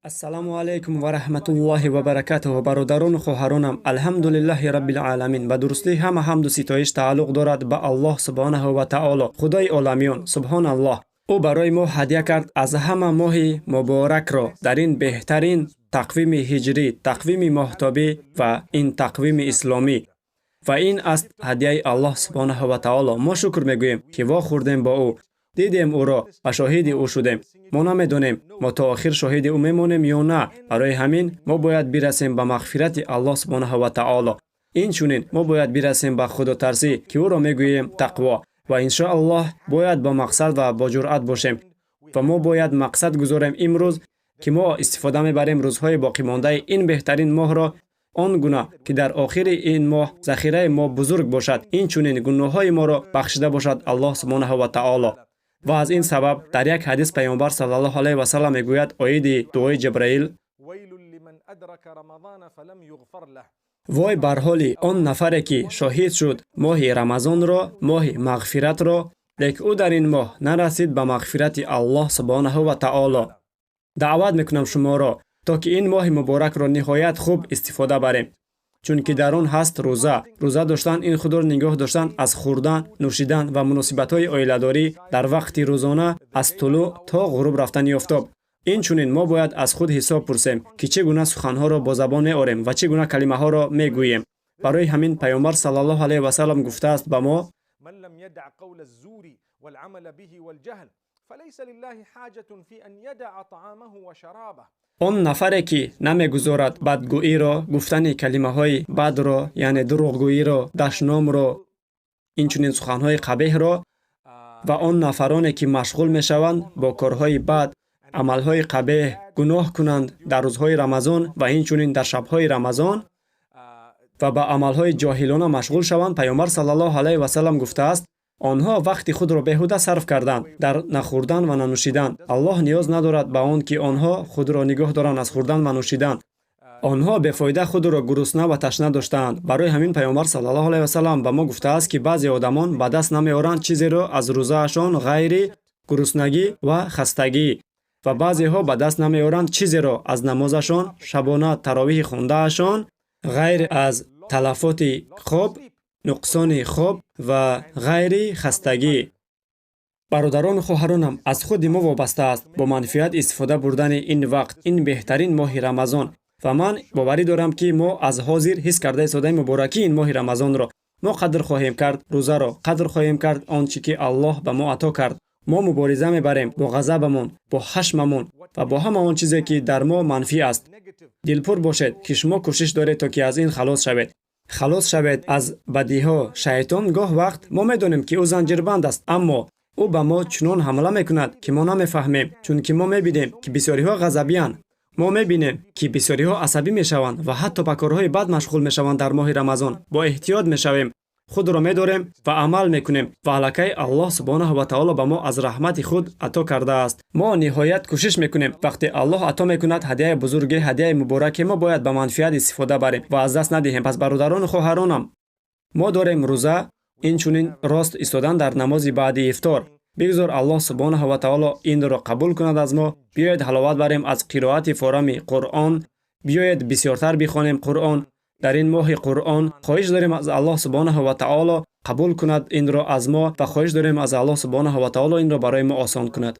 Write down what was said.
Ассалому алайкум ва раҳматуллоҳи ва баракатуҳ. Бародарону хоҳаронам, алҳамдулиллаҳи роббил оламин. Ба дурустӣ ҳама ҳамду ситоиш тааллуқ дорад ба Аллоҳ субҳонаҳу ва таоло, Худои оламиён. Субҳоналлоҳ, ӯ барои мо ҳадя кард аз ҳама моҳи муборакро дар ин беҳтарин тақвими ҳиҷрӣ, тақвими моҳтобӣ ва ин тақвими исломӣ. Ва ин аст ҳадияи Аллоҳ субҳонаҳу ва таоло. Мо шукр мегӯем, ки вохӯрдем бо ӯ, дидем ӯро ва шоҳиди ӯ шудем. Мо намедонем, мо то охир шоҳиди ӯ мемонем ё на. Барои ҳамин мо бояд бирасем ба мағфирати Аллоҳ субҳонаҳу ва таоло. Инчунин мо бояд бирасем ба худотарсӣ, ки ӯро мегӯем тақво. Ва иншоаллоҳ бояд бо мақсад ва бо ҷуръат бошем. Ва мо бояд мақсад гузорем имрӯз, ки мо истифода мебарем рӯзҳои боқимондаи ин беҳтарин моҳро он гуна, ки дар охири ин моҳ захираи мо бузург бошад, инчунин гуноҳҳои моро бахшида бошад Аллоҳ субҳонаҳу ва таоло. Ва аз ин сабаб дар як ҳадис Пайғамбар саллаллоҳу алайҳи васаллам мегӯяд оиди дуои Ҷабраил: вой бар ҳоли он нафаре, ки шоҳид шуд моҳи Рамазонро, моҳи мағфиратро, лек ӯ дар ин моҳ нарасид ба мағфирати Аллоҳ субҳонаҳу ва таоло. Даъват мекунам шуморо, то ки ин моҳи муборакро ниҳоят хуб истифода барем, чунки дар он ҳаст рӯза. Рӯза доштан ин худро нигоҳ доштан аз хӯрдан, нӯшидан ва муносибатҳои оиладорӣ дар вақти рӯзона аз тулӯъ то ғуруб рафтани офтоб. Инчунин мо бояд аз худ ҳисоб пурсем, ки чӣ гуна суханҳоро бо забон меорем ва чӣ гуна калимаҳоро мегӯем. Барои ҳамин Пайғамбар саллаллоҳу алайҳи васаллам гуфтааст ба мо: он нафаре, ки намегузорад бадгӯиро, гуфтани калимаҳои бадро, яъне дурӯғгӯиро, дашномро, инчунин суханҳои қабеҳро, ва он нафароне, ки машғул мешаванд бо корҳои бад, амалҳои қабеҳ, гуноҳ кунанд дар рӯзҳои Рамазон ва инчунин дар шабҳои Рамазон ва ба амалҳои ҷоҳилона машғул шаванд, Пайғамбар саллаллоҳу алайҳи васаллам гуфтааст, онҳо вақти худро беҳуда сарф карданд дар нахӯрдан ва нанӯшидан. Аллоҳ ниёз надорад ба он, ки онҳо худро нигоҳ доранд аз хӯрдан ва нӯшидан. Онҳо бефоида худро гурусна ва ташна доштаанд. Барои ҳамин Пайғамбар саллаллоҳу алайҳи васаллам ба мо гуфтааст, ки баъзе одамон ба даст намеоранд чизеро аз рӯзаашон ғайри гуруснагӣ ва хастагӣ, ва баъзеҳо ба даст намеоранд чизеро аз намозашон, шабона таровиҳи хондаашон, ғайр аз талафоти хоб, нуқсони хоб ва ғайри хастагӣ. Бародарону хоҳаронам, аз худи мо вобаста аст бо манфиат истифода бурдани ин вақт, ин беҳтарин моҳи Рамазон. Ва ман боварӣ дорам, ки мо аз ҳозир ҳис карда истодаи муборакии ин моҳи Рамазонро. Мо қадр хоҳем кард рӯзаро, қадр хоҳем кард он чӣ ки Аллоҳ ба мо ато кард. Мо мубориза мебарем бо ғазабамон, бо хашмамон ва бо ҳама он чизе, ки дар мо манфӣ аст. Дилпур бошед, ки шумо кӯшиш доред, то ки аз ин халос шавед. Халос шавед аз бадиҳо. Шайтон гоҳ вақт мо медонем, ки ӯ занҷирбанд аст, аммо ӯ ба мо чунон ҳамла мекунад, ки мо намефаҳмем, чунки мо мебинем, ки бисёриҳо ғазабиянд. Мо мебинем, ки бисёриҳо асабӣ мешаванд ва ҳатто ба корҳои бад машғул мешаванд дар моҳи Рамазон. Бо эҳтиёт мешавем, худро медорем ва амал мекунем ва аллакай Аллоҳ субҳонаҳу ва таоло ба мо аз раҳмати худ ато кардааст. Мо ниҳоят кӯшиш мекунем. Вақте Аллоҳ ато мекунад ҳадияи бузурге, ҳадияи мубораке, мо бояд ба манфиат истифода барем ва аз даст надиҳем. Пас бародарону хоҳаронам, мо дорем рӯза, инчунин рост истодан дар намози баъди ифтор. Бигзор Аллоҳ субҳонаҳу ва таоло инро қабул кунад аз мо. Биёед ҳаловат барем аз қироати форами Қуръон. Биёед бисёртар бихонем Қуръон дар ин моҳи Қуръон. Хоҳиш дорем аз Аллоҳ субҳонаҳу ва таоло қабул кунад инро аз мо ва хоҳиш дорем аз Аллоҳ субҳонаҳу ва таоло инро барои мо осон кунад.